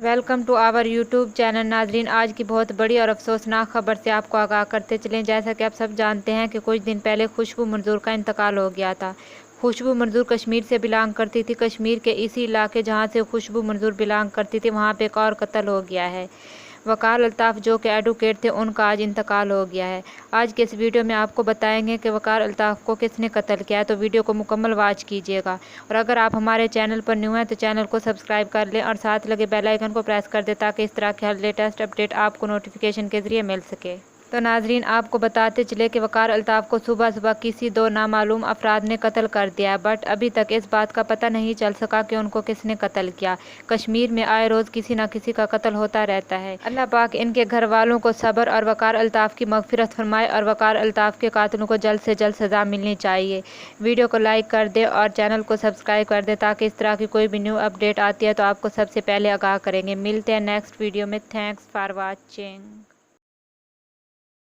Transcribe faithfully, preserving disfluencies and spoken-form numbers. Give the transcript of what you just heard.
Welcome to our YouTube channel. ناظرین، آج کی بہت بڑی اور افسوسناک خبر سے آپ کو آگاہ کرتے چلیں۔ جیسا کہ آپ سب جانتے ہیں کہ کچھ دن پہلے خوشبو منظور کا انتقال ہو گیا تھا۔ خوشبو منظور کشمیر سے بلانگ کرتی تھی۔ کشمیر کے اسی علاقے جہاں سے خوشبو منظور بلانگ کرتی تھی، وہاں پہ ایک اور قتل ہو گیا ہے۔ وقار الطاف جو کہ ایڈوکیٹ تھے، ان کا آج انتقال ہو گیا ہے۔ آج کے اس ویڈیو میں آپ کو بتائیں گے کہ وقار الطاف کو کس نے قتل کیا ہے، تو ویڈیو کو مکمل واچ کیجیے گا۔ اور اگر آپ ہمارے چینل پر نیو ہیں تو چینل کو سبسکرائب کر لیں اور ساتھ لگے بیل آئیکن کو پریس کر دیں تاکہ اس طرح کے ہر لیٹسٹ اپڈیٹ آپ کو نوٹیفکیشن کے ذریعے مل سکے۔ تو ناظرین، آپ کو بتاتے چلے کہ وقار الطاف کو صبح صبح کسی دو نامعلوم افراد نے قتل کر دیا، بٹ ابھی تک اس بات کا پتہ نہیں چل سکا کہ ان کو کس نے قتل کیا۔ کشمیر میں آئے روز کسی نہ کسی کا قتل ہوتا رہتا ہے۔ اللہ پاک ان کے گھر والوں کو صبر اور وقار الطاف کی مغفرت فرمائے اور وقار الطاف کے قاتلوں کو جلد سے جلد سزا ملنی چاہیے۔ ویڈیو کو لائک کر دیں اور چینل کو سبسکرائب کر دیں تاکہ اس طرح کی کوئی بھی نیو اپڈیٹ آتی ہے تو آپ کو سب سے پہلے آگاہ کریں گے۔ ملتے ہیں نیکسٹ ویڈیو میں۔ Thanks for watching.